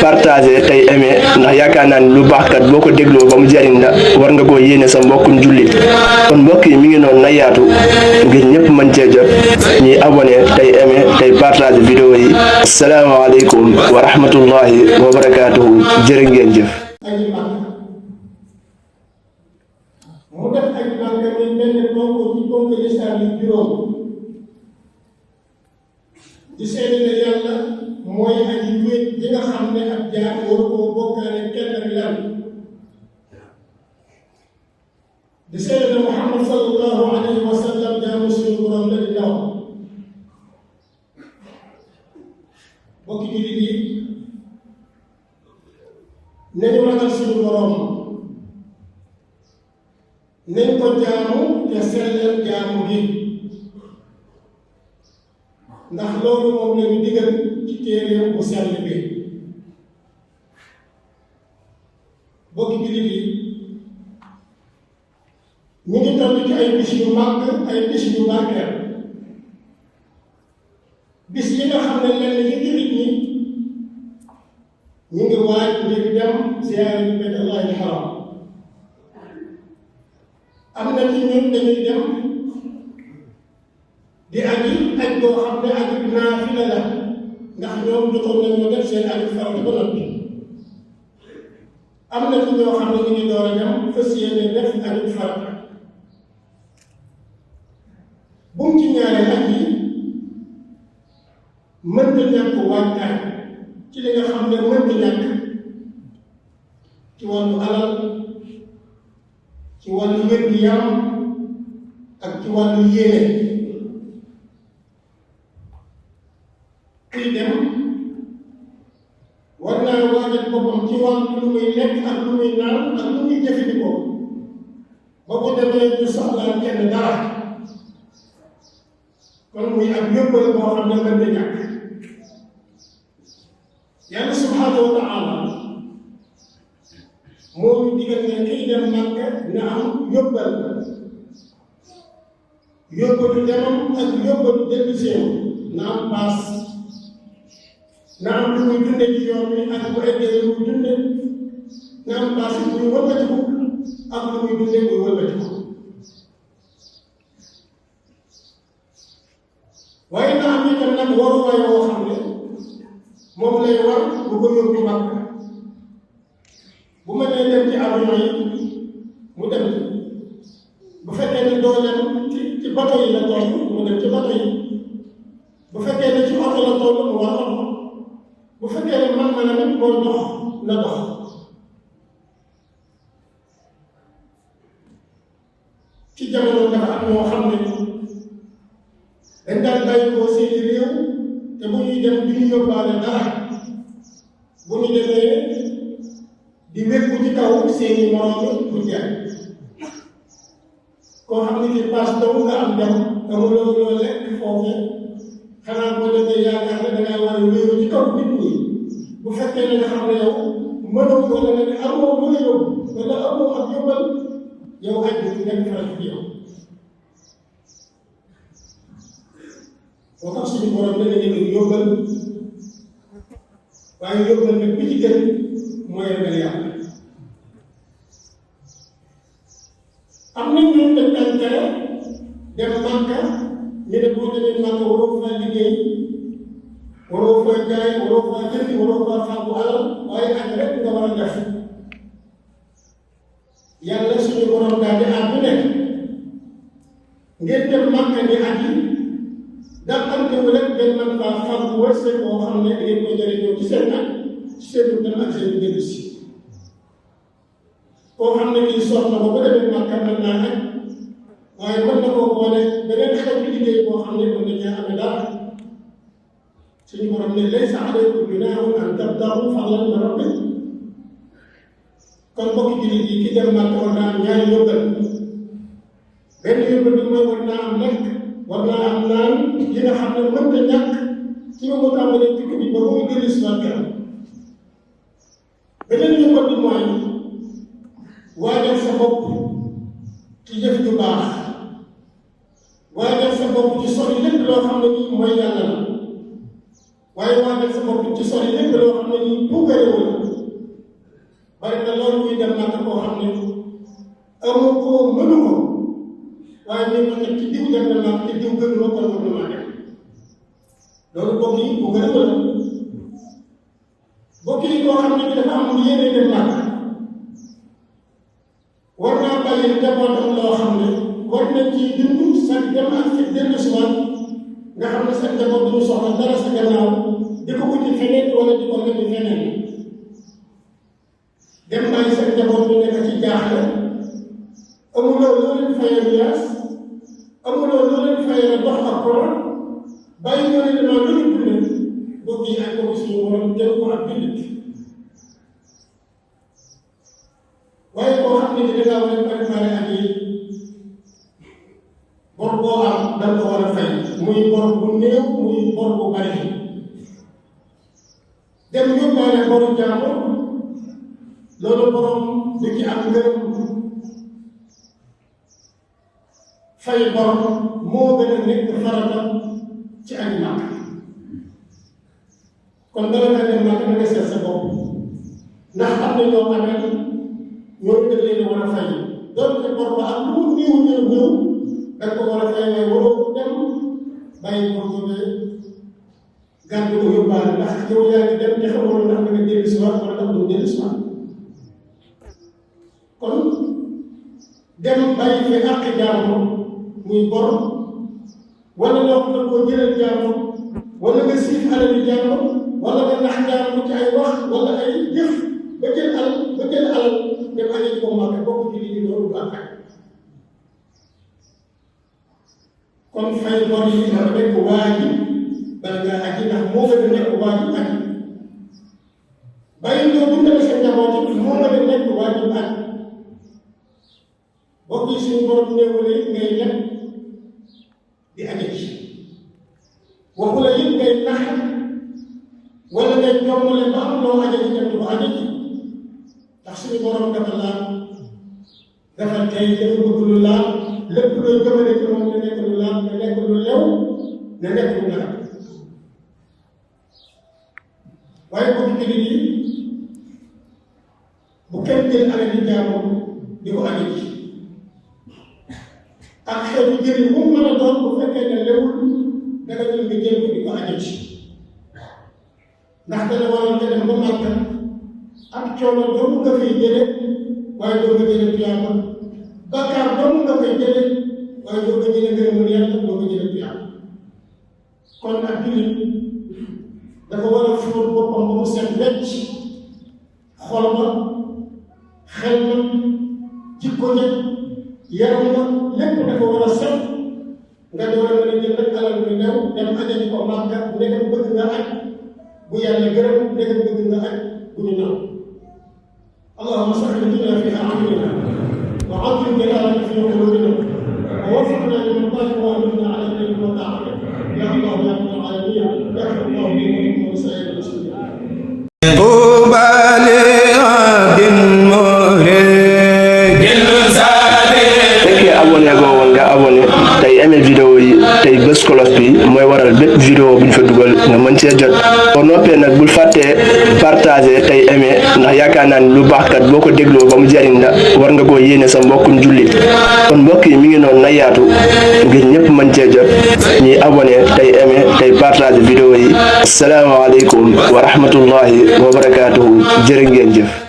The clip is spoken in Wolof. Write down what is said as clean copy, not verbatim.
partager tey aimer ndax yaakaar naa ni lu baax kat boo ko dégloo ba mu jariñ la war nga koo yéene sa mbokkum jullit kon mbokk yi mi ngi noonu na yaatu ngir ñëpp mën cee jot ñuy abonné tey aimer tey partager vidéo yi. asalaamaaleykum wa rahmatullahi wa barakaatuhu jërë ngeen jëf. mu def ak Makka ni benn ponk ci ponk lislaam yi juróom di seede ne yàlla mooy aji wéet di nga xam ne ab jaam waru koo bokkaale kenn ak lan di seede ne Muhammad sallallahu alayhi wa sallam jaamu suñu borom la di ndaw bokki jullit yi nañu ragal suñu borom nañ ko jaamu te sellal jaamu gi ndax loolu moom lañu digal ci téere bu sell bi bokki jullit yi ñu ngi toll ci ay bis yu màgg ay bis yu barkeel bis yi nga xam ne lenn ci jullit ñi ñu ngi waaj ngir dem ziyaare bi bayt Allahil Haram am na ci ñun dañuy dem di aji aj boo xam ne aji naafila la ndax ñoom jotoon nañoo def seen aji farata ba noppi am na ci ñoo xam ne ñu ngi door a dem fas yéene def aji farata bu mu ci ñaare aj yi mënta ñàkk waajtaay ci li nga xam ne mënta ñàkk ci wàllu alal ci wàllu wér-gi-yaram ak ci wàllu yéene kuy dem war naa waajal boppam ci wàllu lu muy lekk ak lu muy naan ak lu muy jëfandikoo ba ko demee du soxlaa kenn dara kon muy ak yóbbal boo xam ne mënta ñàkk yàlla subhaanahu wa taala moo ñu digal ne kiy dem Makka na am yóbbal yóbbalu demam ak yóbbalu delluseem na am paas na am lu muy dunde ci yoon wi ak bu eggee lu muy dunde na am paas bu muy wëlbatiku ak lu muy dunde muy wëlbatiku waaye na am itam nag waruwaay woo xam ne moom lay war bu ko yóbbu Makka bu ma nee dem ci avion yi mu dem bu fekkee ne doo dem ci bato yi la toll mu dem ci bato yi bu fekkee ne ci oto la toll mu war oto bu fekkee ne man na nag mooy dox na dox ci jamono dafa am ñoo xam ne dañ daan bàyyi ko seeni réew te bu ñuy dem du ñu yóbbaale dara bu ñu demee di wékku ci kaw seeni moroom pour jaay koo xam ne ci paas dong nga am dem amuloo loo lekk foofu xanaa boo demee yaakaar ne dangaa war a wéeru ci kaw nit ñi bu fekkee ne nga xam ne yow mënoo wala nga ne amoo lu la yóbbu wala amoo ak yóbbal yow aj bi nekk faral ci yow moo tax suñu borom dana ngeen yóbbal waaye yóbbal nag bi ci gën mooy ragal yàlla am na ñun dañ daan tere dem Makka ñu ne boo demee Makka waroo faa liggéey waroo faa jaay waroo faa jënd waroo faa fàggu alal waaye ak rek nga war a def yàlla suñu borom daal di àddu ne ngeen dem Makka ni aji daal am te wu rek ngeen mën faa fàggu wërsëg boo xam ne ngeen koy jëriñoo ci seen ak ci seen dem ak seen dellu si koo xam ne kii soxla ba ba demee Makka mën naa aj waaye mën na koo boole beneen xeetu liggéey boo xam ne mën na cee amee dara suñu borom ne laysa alaykum junaahun an tabtagu fadlan min rabbikum kon mbokki jullit yi ki dem Makka war naa am ñaari yóbbal benn yóbbal bi mooy war naa am lekk war naa am naan yi nga xam ne mënta ñàkk ci ba mu tàmbalee tukki bi ba muy dellu si waat këram beneen yóbbal bi mooy waajal sa bopp ci jëf ju baax waajal sa bopp ci sori lépp loo xam ne nii mooy yàlla la waaye waajal sa bopp ci sori lépp loo xam ne nii puukarewu la bari na loolu kuy dem naka koo xam ne amu ko mënu ko waaye ñu ko ci diw dem na nag ci diw gënu ma kon war na maa dem loolu bokk yi puukarewu la bokk yi koo xam ne bi dafa am yéene dem nag war naa bàyyi njabootam loo xam ne war nañ ci dund sa dem ak sa dellu si waat nga xam ne sa njaboot duñu soxla dara sa gannaaw di ko wuti feneen wala di ko lebi feneen dem bàyyi sa njaboot bi nekk ci jaaxle amuloo loo leen fayee luyaas amuloo loo leen fayee dox ak koor bàyyi ñoo leen maa lu ñu dundee bokk yi ak bokk suñu borom jël ko ak jullit waaye koo xam ne ni dangaa war a préparé ak yi bor boo am da nga ko war a fay muy bor bu néew muy bor bu bari dem yóbbaale boru jàmbur loolu borom du ci am ngërëm fay bor moo gën a nekk farata ci ak màkk kon dara nga dem màkk da nga seet sa bopp ndax am na ñoo amee ñooñu dañ leen war a fay doonte bor ba am lu mu néew da nga ko war a fay waaye waroo ko dem bàyyi bor boobee gàddu ko yóbbaale ndax yow yaa ngi dem te xamoo ndax da nga dellu si waat wala ndax doo dellu si waat kon dem bàyyi fi àq jàmbur muy bor wala loo xam ne koo jëlal jàmbur wala nga siif alali jàmbur wala nga nax jàmbur ci ay wax wala ay jëf ba jël alal dem añi ko màkk bokk ci li ñu loolu ba fay kon fay bor yi dafa nekk waajib bala ngaa aji ndax moo gën a nekk waajib aji bàyyi ñoo dundal sa njaboot yi moo gën a nekk waajib aji bokk yi suñu borom néewalee ngay leb di aji ci waxu la yëpp ngay nax wala ngay jommale ba am loo aji ci dem di ko aji ci ndax suñu borom dafa laal dafa tey dafa bëgg lu laal lépp looy gëmale ci moom ne nekk lu laal ne nekk lu lew ne nekk lu dara waaye bokk jullit yi bu kenn jël alal di jaamu di ko aji ci ak xeetu jëriñ mu mën a doon bu fekkee ne lewul danga jël nga jël ko di ko aji ci ndax dana waral nga dem ba Màkka ak coono doomu nga fay jële waaye doo nga jële tuyaaba bakkaar doomu nga fay jële waaye doo nga jële ngërëmul Yàlla doo nga jële tuyaaba kon ak jullit dafa war a fóot boppam ba mu set wecc xol ba xel na jikko ja yaram na lépp dafa war a set nga door a mën a jël nag alal bi new dem ajaji ko Màkka ndegam bëgg nga aj bu Yàlla gërëm ndegam bëgg nga aj bu ñu naw اللهم صل لنا في أعيننا وعظم جلالك في قلوبنا ووفقنا لمن طاعك وأمرنا على الخير وطاعتك يا الله يا رب العالمين يا رب الله بكم وسائر المسلمين طوبى لعبد مريد fekkee abonné goo woon nga abonné tey aimé vidéo yi tey bës cloche bi mooy waral bépp vidéo bu ñu fa dugal nga mën cee jot boo noppee nag bul fàttee partager tey aimé ndax yaakaar naa ni lu baax kat boo ko dégloo ba mu jariñ la war nga koo yéene sa mbokkum jullit kon mbokk yi mi ngi noonu na yaatu ngir ñëpp mën cee jot ñuy abonné tey aimé tey partager vidéo yi asalaamaaleykum wa rahmatullahi wa barakaatuhu jërë ngeen jëf